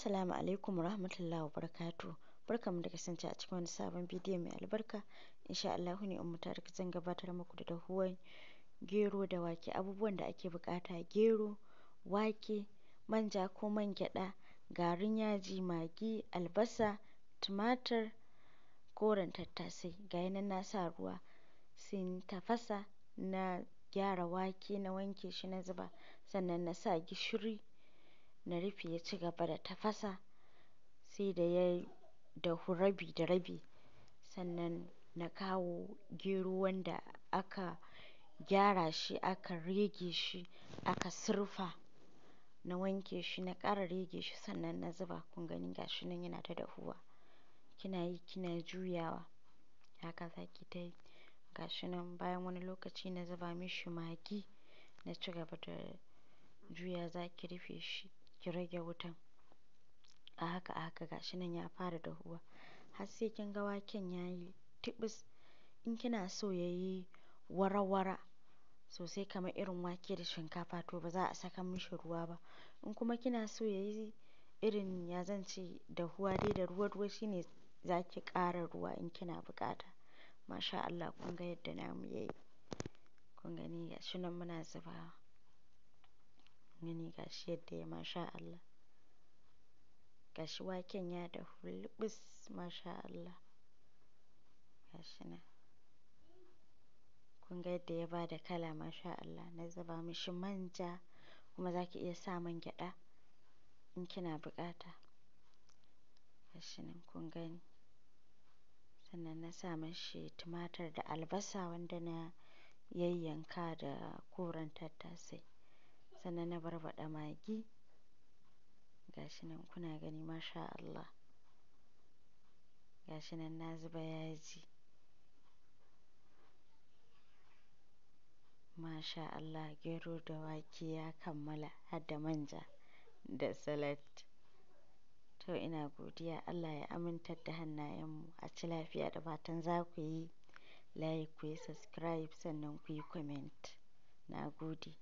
Assalamu alaikum warahmatullahi wabarakatuh. Barkanmu da kasance a cikin wani sabon bidiyo mai albarka. Insha Allahu ne Ummu Tarik zan gabatar muku da dahuwan gero da wake. Abubuwan da ake buƙata: gero, wake, manja ko man gyaɗa, garin yaji, magi, albasa, tumatir, koren tattasai. Ga nan na sa ruwa sun tafasa, na gyara wake, na wanke shi, na zuba, sannan na sa gishiri, na rufe ya ci gaba da tafasa sai da ya dahu rabi da rabi. Sannan na kawo gero wanda aka gyara shi, aka rege shi, aka surfa, na wanke shi, na ƙara rege shi, sannan na zuba. Kun gani gashi nan yana ta dahuwa. Kina yi kina juyawa, haka zaki ta yi. Gashi nan bayan wani lokaci na zuba mishi magi, na ci gaba da juya. Zaki rufe shi, ki rage wutan. A haka a haka gashi nan ya fara dahuwa. Har sai kin ga waken yayi tiɓis. In kina so yayi wara-wara sosai kamar irin wake da shinkafa, to ba za a saka mishi ruwa ba. In kuma kina so yayi irin, ya zan ce, dahuwa dai da ruwa-ruwa, shine zaki ƙara ruwa in kina buƙata. Masha Allah, kun ga yadda namu yayi. Kun gani gashi nan muna zubawa. Gani gashi yadda ya, masha Allah. Gashi waken ya dahu luɓus, masha Allah. Gashi nan. Kun ga yadda ya bada kala, masha Allah. Na zuba mishi manja, kuma zaki iya sa man gyaɗa in kina buƙata. Gashi nan kun gani. Sannan na sa mashi tumatir da albasa wanda na yayyanka da koren tattasai. Sannan na barbaɗa magi. Gashi nan kuna gani, masha Allah. Gashi nan na zuba yaji. Masha Allah, gero da wake ya kammala har da manja da salad. To ina godiya, Allah ya amintar da hannayenmu, a ci lafiya, da fatan za ku yi like, ku yi subscribe, sannan ku yi comment. Na gode.